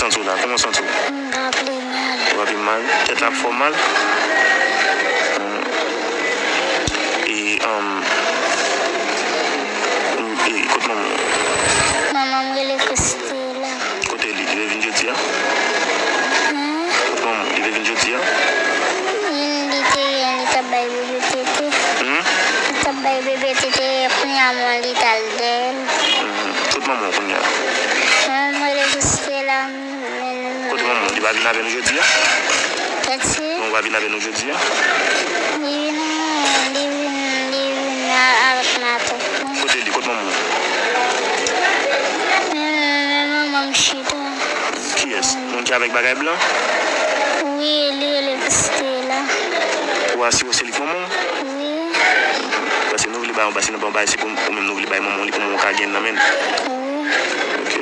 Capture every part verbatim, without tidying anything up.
santi w la? Kòman w santi w? M pa pi mal. Ou pa pi mal? Tèt la ap fè w mal? Hmm. E, um, e kot manman w? Manman m rele Christela. Kote li? Li vle vin jodi a? Hmm? Kot manman w? Li vle vin jodi a? Li te gen, li t ap bay bebe tete. Hmm? Li t ap bay bebe tete, kounye a manman li t al dèyè l. Hmm. Kot manman w kounye a? Manman m rele Christela. Kote manman w? Li pa vin avè nou jodi a? Kèt se? Manman w pa vin avè nou jodi a? Li vin, li vin, li vin a-, avèk matant mwen. Kote li? Kot manman w? Men, men, men manman m chita. Kiyès? Moun ki avèk bagay blan? Wi, li rele Christela. Ou asire w se li k manman w? Wi. Paske nou vle bay yon, paske nou bay yon bagay, se pou ou menm nou vle bay manman w li pou manman w ka gen l nan men l. Wi. Ok.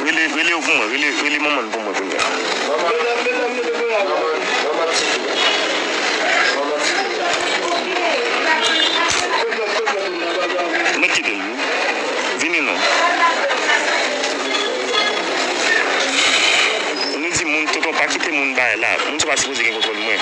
Rele, rele yo pou mwen, rele, rele manman l pou mwen kounye a. Mwen kite l wi. Vini non. Nou di moun, tonton, pa kite moun bay la. Moun sa pa sipoze gen kontwòl mwen.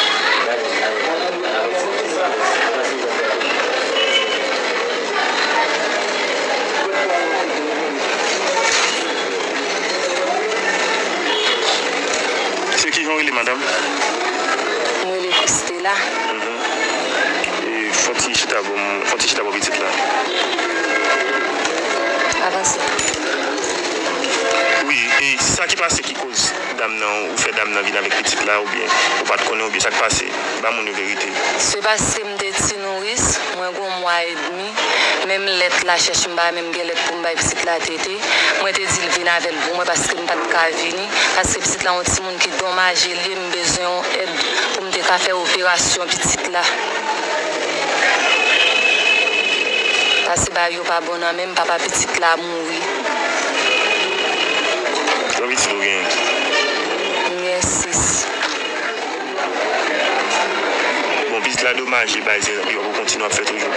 Se kijan w rele, madanm? Mwen rele Christela. Mhm. E, fè yon ti chita bò m, fè yon ti chita bò pitit la. Avanse. Wi, e sa ki pase ki koz dam nan, ou fè dam nan vin avèk pitit la, oubyen ou pa t konnen, oubyen sa k pase? Ba moun yo verite. Se paske m te ti nouris, mwen gen yon mwa edmi, menm lèt la chèch m pa menm gen lèt pou m bay pitit la tete. Mwen te di l vin avè l pou mwen paske m pa t ka vini, paske pitit la yon timoun ki donmaje l ye, m bezwen yon èd pou m te ka fè operasyon pitit la. Paske bagay yo pa bon nan men m, papa pitit la mouri. Konbyen pitit ou genyen? M gen sis. Bon, pitit la donmaje, bay se epi w ap kontinye ap fè toujou.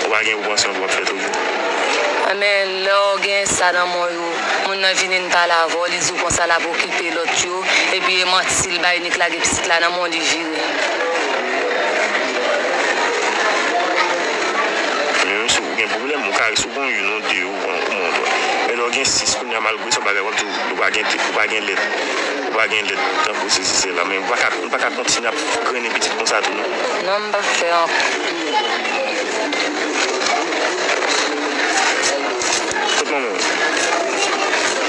Ou pa gen pwopansyon pou w ap fè toujou. Men lè w gen sa nan men w yo, moun nan vini n pale avè w, li di w konsa l ap okipe lòt yo, epi e manti l bay, nik lage pitit la nan men w, li vire. Men menm si w gen pwoblèm, ou ka, si w gen youn ou de, ou pran, ou pran yon lòt. Men lè w gen sis kounye a, malgre sa, bagay w ap di w, ou pa gen, ou pa gen lèt. Ou pa gen lèt tankou sesi sela, men ou pa ka, ou pa ka kontinye ap grennen pitit konsa tou, non. Non, m p ap fè ankò. Kot manman w?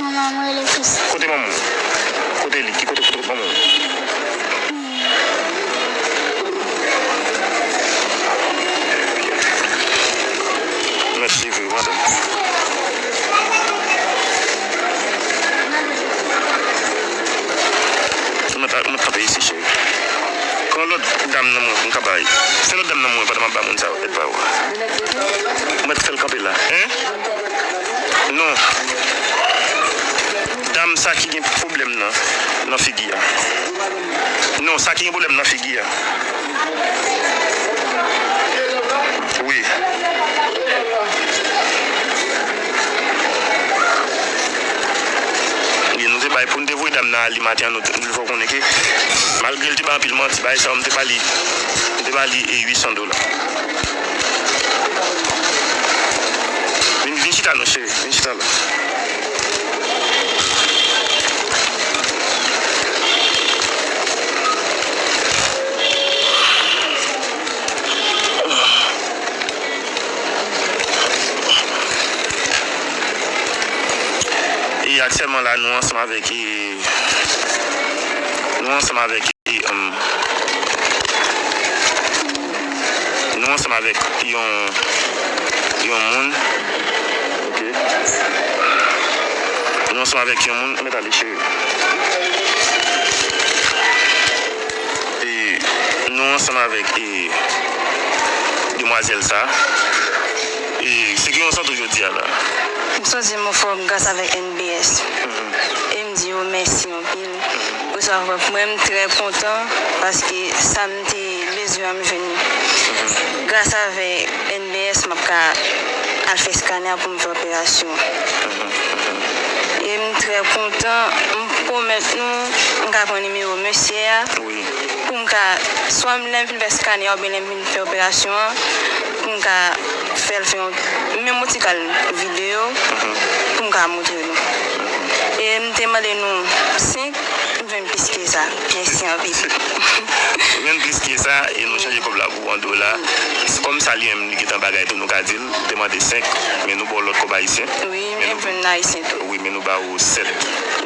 Manman m rele Kris. Kote manman w? Kote li? Ki kote foto manman w? Mèsi. Ou mèt, ou mèt kanpe isi, cheri. Pran lòt dam nan mwen pou m ka bay. Se lòt dam nan mwen pandan m ap ba moun sa yo èd pa yo. Ou mèt fè l kanpe la, en? Non. Dam sa ki gen pwoblèm nan, nan figi a. Non, sa ki gen pwoblèm nan figi a. Wi. Wi, nou te bay, pou n te voye dam nan ale maten an, nou te, nou te fè w konnen ke malgre l te bay anpil manti, bay sa yo, m te ba li, m te ba li, e, uit san dola. Vin, vin chita non, cheri, vin chita la. E aktyèlman la, nou ansanm avèk, e, nou ansanm avèk, e, um, nou ansanm avèk yon, yon moun. Ok. Nou ansanm avèk yon moun. Ou mèt ale, cheri. E, nou ansanm avèk, e, demwazèl sa. E, se ki yon santi w jodi a la? M santi m anfòm gras avèk N B S. Mhm. E m di yo mèsi anpil. Apre sa, mwen, m trè kontan paske sa m te bezwen an, m jwenn li. Gras avèk N B S, m ap ka al fè skanè a pou m fè operasyon an. Kontan, m pwomèt nou, m ka pran nimewo mesye a, wi, pou m ka, swa m lè m fin fè skanè a oubyen lè m fin fè operasyon an, pou m ka fè l fè yon, menm yon ti kal videyo, mhm, pou m ka montre nou. E m te mande nou senk, m jwenn plis ke sa. Mèsi anpil. Jwenn plis ke sa, e nou chanje kòb la pou an dola. Kòm sa li menm, li gentan bagay tou, nou ka di l, te mande senk, men nou ba w lòt kòb ayisyen. Wi, men nou jwenn ayisyen tou. Wi, men nou ba ou sèt.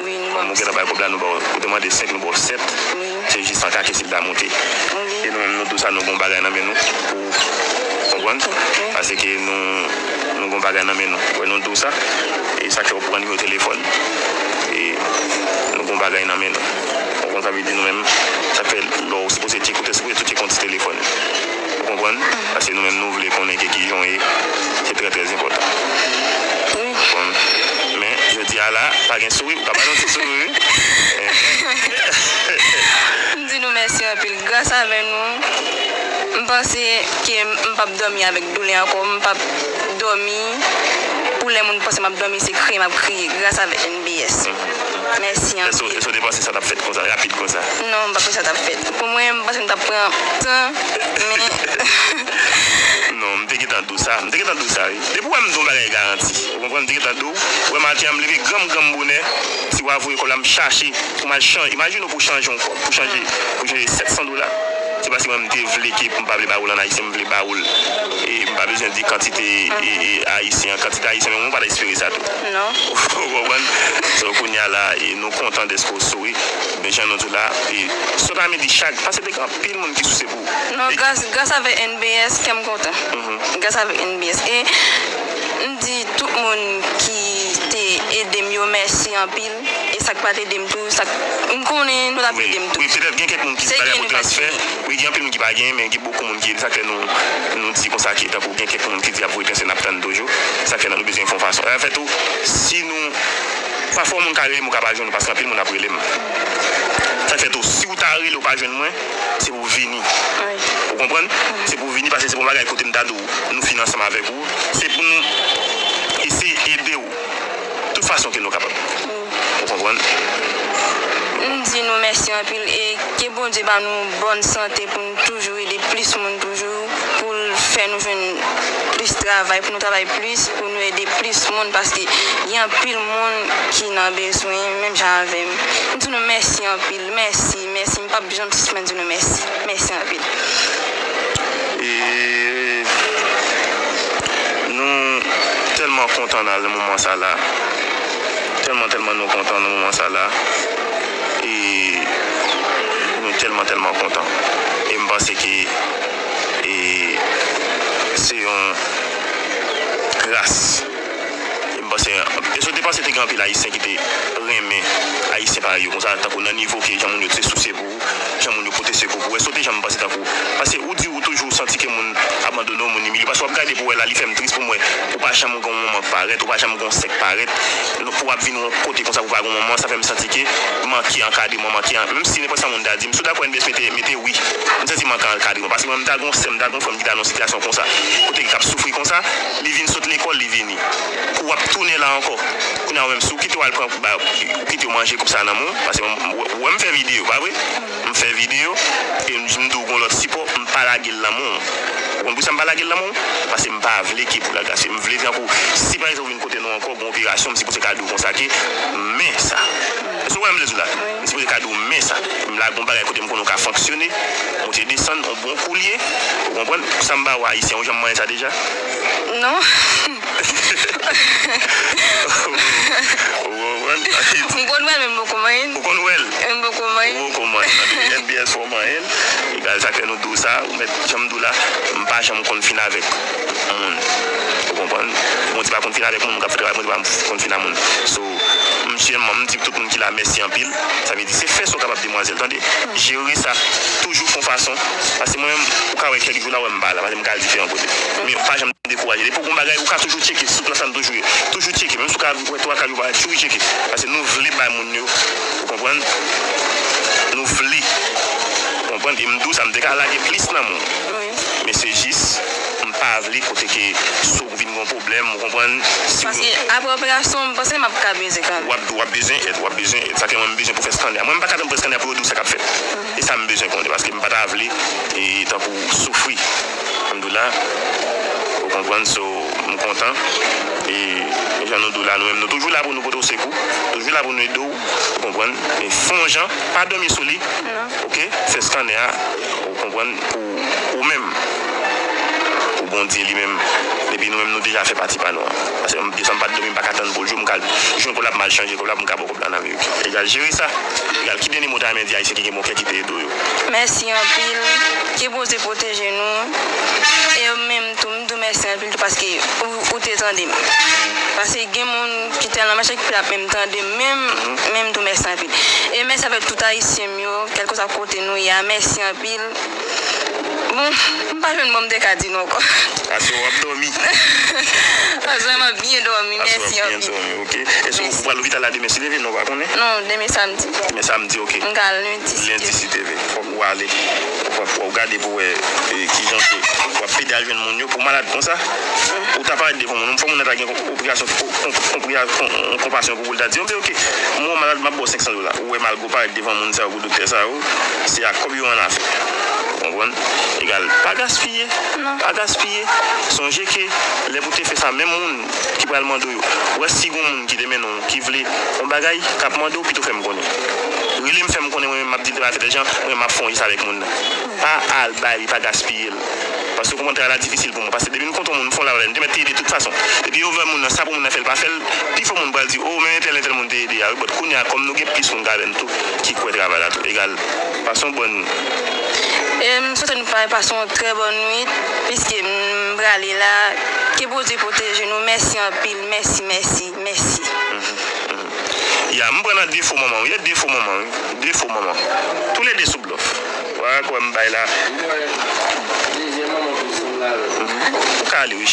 Wi, nou ba ou sèt. Kòm ou gentan bay kòb la, nou ba ou, ou te mande senk, nou ba ou sèt. Wi. Se jis an ka ke si l ta monte. Wi. E nou menm, nou tou sa, nou gon bagay nan men nou pou, konprann? Wi. Paske nou, nou gon bagay nan men nou. Wè, nou tou sa. E sa k fè ou pran nimewo telefòn. E nou gon bagay nan men nou. Ou konprann sa vle di nou menm? Sa k fè lè ou sipoze tcheke, ou te sipoze tou tcheke yon ti telefòn. Ou konprann? Paske nou menm nou vle konnen ke kijan w ye. Se trè, trè enpòtan. Wi. Konprann? Men, jodi a la, pa gen souri, ou ka ba nou ti souri, wi. M di nou mèsi anpil. Gras avè nou, m panse ke m p ap dòmi avèk doulè ankò, m p ap dòmi. Pou lè moun panse m ap dòmi, se kriye m ap kriye, gras avèk N B S. Mèsi anpil. Èske, èske w te panse sa t ap fèt konsa, rapid konsa? Non, m pa panse sa t ap fèt. Pou mwen, m panse m t ap pran tan, men non, m te gentan di w sa. M te gentan di w sa, wi. Depi w wè m di w yon bagay garanti. Ou konprann? M te gentan di w. Ou wè maten an, m leve granm, granm bonè. Ti wa voye kòb la, m chache pou m al chanje. Imajine w pou w chanje yon kòb, pou chanje, pou chanje sèt san dola. Se paske mwen, m te vle ke m pa vle ba ou l ann ayisyen, m vle ba ou l. E m pa bezwen di kantite, e, e, ayisyen, kantite ayisyen, men mwen pa t espere sa tou. Non. Ou konprann? So, kounye a la, e, nou kontan dèske w souri. Men jan nou di w la, e, sot a midi chak, paske te gen anpil moun ki souse pou ou. Non, e gras, gras avèk N B S, kè m kontan. Mhm. Gras avèk N B S. E m di tout moun ki te ede m yo mèsi anpil. E sa k pa t ede m tou, sa k, m konnen nou t ap ede m tou. Wi, wi, petèt gen kèk moun ki di bagay pou transfè. Wi, gen anpil moun ki pa genyen, men gen bokou moun ki ede. Sa k fè nou, nou di konsa ke tankou gen kèk moun ki di y ap voye transfè, n ap tann toujou. Sa k fè nou bezwen fè yon fason. Anfèt tou, si nou, pafwa yon moun ka rele m, ou ka pa jwenn ou, paske anpil moun ap rele m. Sa k fè tou, si w ta rele, ou pa jwenn mwen, se pou w vini. Wi. Ou konprann? Mhm. Se pou w vini, paske se pou yon bagay kote m ta di w, nou fin ansanm avèk ou. Se pou nou eseye ede w tout fason ke nou kapab. Ou konprann? M di nou mèsi anpil e ke Bondye ba nou bòn sante pou nou toujou ede plis moun toujou, pou l fè nou jwenn plis travay, pou nou travay plis, pou nou ede plis moun, paske gen anpil moun ki nan bezwen, menm jan avè m. M di nou mèsi anpil, mèsi, mèsi. M p ap janm sispann di nou mèsi. Mèsi anpil. E nou tèlman kontan nan moman sa la. Tèlman, tèlman nou kontan nan moman sa la. E nou tèlman, tèlman kontan. E m panse ke, e, se yon gras. E m panse, èske w te panse te gen anpil Ayisyen ki te renmen Ayisyen parèy yo konsa, tankou nan nivo ke jan moun yo te souse pou ou, jan moun yo pote sekou pou ou? Èske w te janm panse tankou, paske ou di ou toujou santi ke moun abandone w, moun imilye w, paske w ap gade pou w wè la, li fè m tris pou m wè ou pa janm gen yon manman k parèt, ou pa janm gen yon sè k parèt, pou w ap vin yon kote konsa pou pa gen yon manman, sa fè m santi ke manke ankadreman, manke an, menm si nenpòt sa moun ta di m, si w dakò N B S mete, mete wi, m santi manke ankadreman, paske mwen m ta gen yon sè m, m ta gen yon frè m ki ta nan yon sitiyasyon konsa, kote ki t ap soufri konsa, li vin sot lekòl, li vini. Pou w ap tounen la ankò. Kounye a ou menm, si w kite w al pran, ba, ou kite w manje koup sa nan men w, paske mwen, mwen, mwen m fè videyo, pa vre? M fè videyo, e m, m di w gon lòt sipò, m pa lage l nan men w. Ou konn poukisa m pa lage l nan men w? Paske m pa vle ke pou l al gaspiye. M vle tankou, si pa egzanp ou vin kote nou ankò, gon operasyon, m sipoze ka di w konsa ke, men sa. Èske w wè m vle di w la? M sipoze ka di w, men sa. M lage yon bagay kote m konnen w ka fonksyone, monte desann, yon bon koulye. Ou konprann? Sa m ba w Ayisyen, ou janm manyen sa deja? Non. Ou konprann? M konn wè l, men m poko manyen l. Ou konn wè l? M poko manyen l. Ou poko manyen l. N B S fè w manyen l. Egal, sa k fè nou di w sa, ou mèt, jan m di w la, m pa janm konn fin avèk moun. Ou konprann? Bondye pa konn fin avèk moun, moun k ap fè travay Bondye pa konn fin a moun. So, m sèlman, m di tout moun ki la mèsi anpil. Sa vle di, se fè sa w kapab, demwazèl, tande. Jere sa. Toujou fè yon fason. Paske mwen menm, ou ka wè kèk jou la, w wè m pa la, paske m ka al diferan kote. Men pa janm dekouraje. Depi w gon bagay, ou ka toujou tcheke sou platfòm toujou ye. Toujou tcheke. Menm si w ka wè twa, kat jou pa, toujou tcheke. Paske nou vle bay moun yo, ou konprann? Nou vle. Ou konprann? E m di w sa, m te ka lage plis nan moun. Wi. Men se jis, m pa vle kote ke si w vin gen yon pwoblèm, ou konprann? Si w Paske apre operasyon, m panse m ap ka bezwen kanmenm. W ap, w ap bezwen èd, w ap bezwen èd. Sa ke mwen, m bezwen pou fè skanè a. Mwen, m pa ka tann pou fè skanè a pou yo di w sa k ap fèt. E sa m bezwen konnen, paske m pa ta vle, e, tankou soufri. Alhamdoulilah. Ou konprann? So, m kontan. E, e jan nou di w la, nou menm, nou toujou la pou nou pote w sekou. Toujou la pou nou ede w. Ou konprann? E fè yon jan, pa dòmi sou li. Non. Oke? Fè skanè a. Ou konprann? Pou ou menm. Pou Bondye li menm. Epi nou menm, nou deja fè pati pa nou an. Paske m desann pa t dòmi, m pa ka tann pou l jou, m ka jwenn kòb la, m al chanje kòb la pou m ka ba w kòb la nan Amerik. Egal, jere sa. Egal, ki dènye mo w ta renmen di Ayisyen ki gen bon kè ki te ede w yo? Mèsi anpil. Ke Bondye pwoteje nou. E yo menm tou, m di w mèsi anpil tou paske ou, ou te tande m. Paske gen moun ki tèlman mechan ki p ap menm tande m, menm, menm tou mèsi anpil. E mèsi avèk tout Ayisyen m yo, kèlkeswa kote nou ye a, mèsi anpil. Bon, m pa jwenn mo m te ka di nou ankò. Aswè w ap dòmi. Aswè m ap byen dòmi, mèsi anpil. Aswè w ap byen dòmi, oke. Èske ou pral lopital la demen si Dye vle? Non, w pa konnen? Non, demen samdi. Demen samdi, oke. M ka al lendi si Dye vle. Lendi si Dye vle. Fòk ou ale. Fòk ou gade pou wè, e, kijan ke w ap pede al jwenn moun yo pou w malad konsa. Ou ta parèt devan moun, yon fwa moun nan ta gen konplikasyon, yon konpasyon pou, pou l ta di, oke, oke, mwen malad, m ap ba w senk san dola. Ou wè, malgre w parèt devan moun sa yo, pou doktè sa yo, se ak kòb yo an afè. Ou konprann? Egal, pa gaspiye. Non. Pa gaspiye. Sonje ke lè pou te fè sa, menm moun ki pral mande w yo, ou wè si gon moun ki te mennen w, ki vle yon bagay, k ap mande w, pito fè m konnen. Rele m, fè m konnen, mwen menm m ap di l te pa fè tèl jan, mwen menm m ap fè yon jès avèk moun nan. Pa al bay li, pa gaspiye l. Paske w konprann travay la difisil pou mwen. Paske depi m konn yon moun, m fè yon lavalè, m te mèt te ede tout fason. Epi yo vle moun nan, sa pou moun nan fè, l pa fè l, pifò moun pral di, o, men entèl, entèl moun te ede a, wi, but kounye a, kòm nou gen plis moun k avè n tou, ki kwè travay la tou, egal, pase yon bòn. E m swete nou pa pase yon trè bòn nwit, piske m prale la. Ke Bondye pwoteje nou. Mèsi anpil. Mèsi, mèsi, mèsi. Ya, m pran nan defo manman w, wi, defo manman, wi, defo manman. Toulede sou blòf. Wè, kwè m bay la. Ou ka ale, wi.